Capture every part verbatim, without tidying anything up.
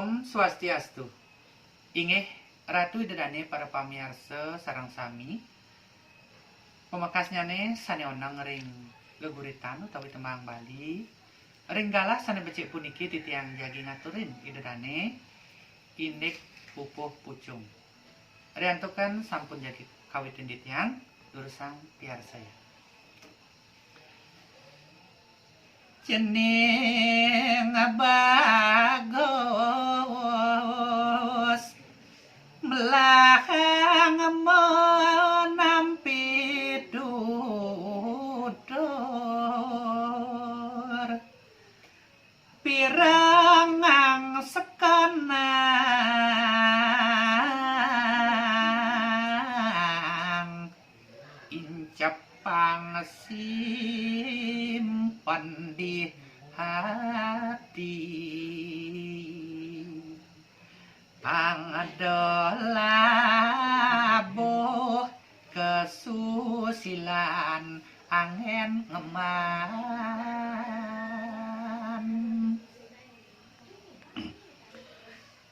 Om Swastiastu. Inggih Ratu Ida Dane para pamiarsa sareng sami. Pamekasnyane sane oneng ring geguritan utawi tembang Bali. Ring galah sane becik puniki titiang jagi ngaturin Ida Dane indik pupuh pucung. Riantukan sampun jagi kawitin titiang, durusang piarsaya. Cening bagus melahang menampi tutur, pirengang sekenang, incepang simpen di hati. Pang ada labuh kesusilan anggen ngeman.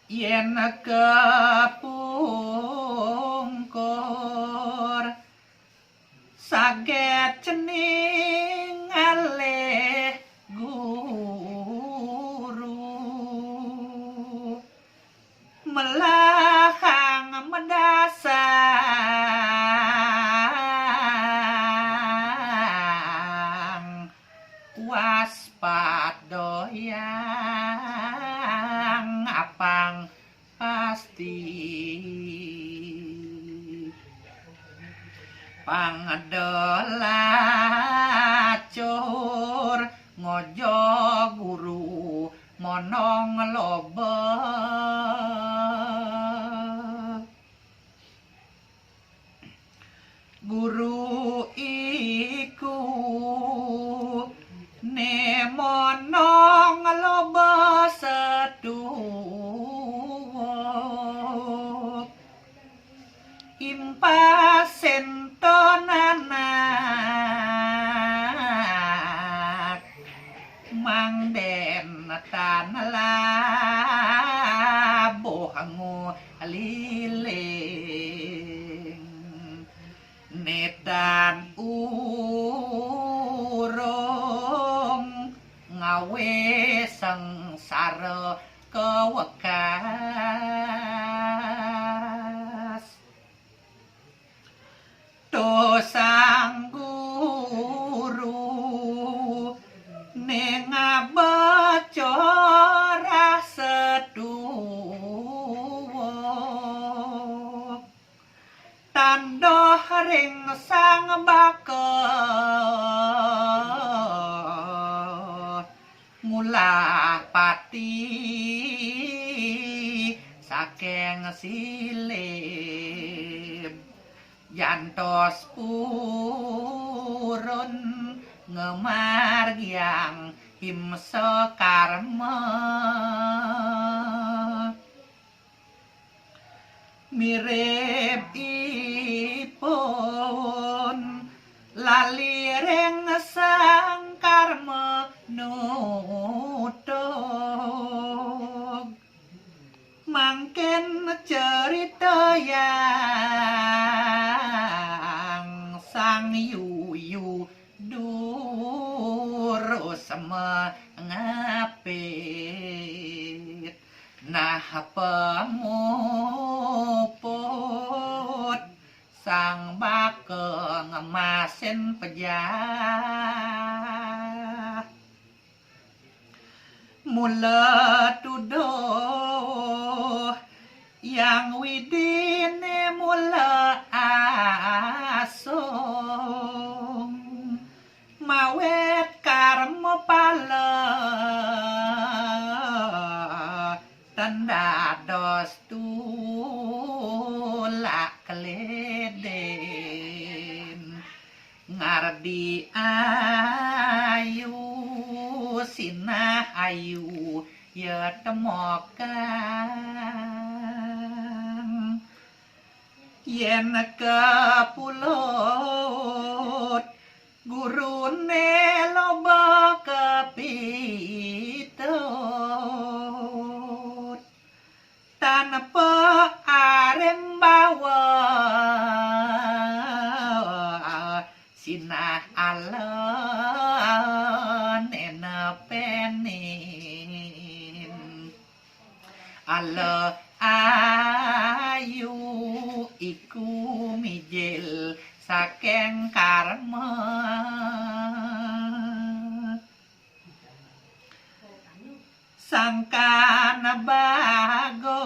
Yen kapungkur saget cening ngalih guru, melahang medasang, waspada yang apang pasti. Pang ada lacur ngojo guru monong loba. Guru iku ne monong loba setuwuk, impasin ton anak mangden tan labuh nguliling. Nedan urung ngawe sengsara kawekas. To sang guru ning abaca rasa tuwuk, tandha ring sang baka ngulah pati saking silib, jantos purun ngemargiang himsa karma. Mirib ipun lali ring sang karma nutug, mangkin critayang sang yuyu durus mangapit. Nah, pamuput sang baka ngemasin pejah. Mula tuduh Yang Widine mula asung, mawit karma pala ten dados tulak kledin. Ngardi ayu, sinah ayu, ya temokang. Yen kapulut gurune loba kapitut, Alon enepenin. Ala ayu iku mijil saking karma. Sangkan bagus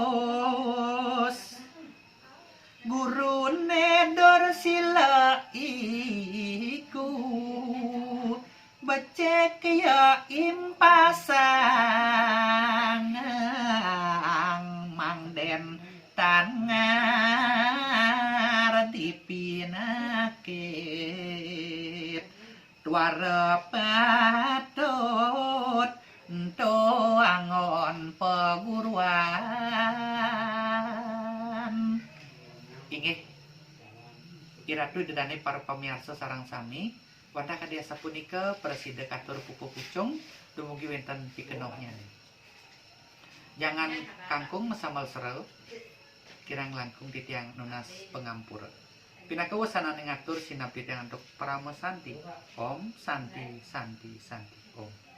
gurune Dursila iku becik ya impasang mangden tangar dipinakit. Tuara patut ento angon paguruan. Inggih, Iratu Ida Dane para pamiarsa sareng sami, wantah kadi asapunika prasida katur pupuh pucung dumugi wenten pikenohnyane. Jangan kangkung mesamel sera, kirang langkung titiang nunas pangampura. Pinaka wesanane ngatur sinampi titiang antuk parama santi. Om Santi, Santi, Santi, Om.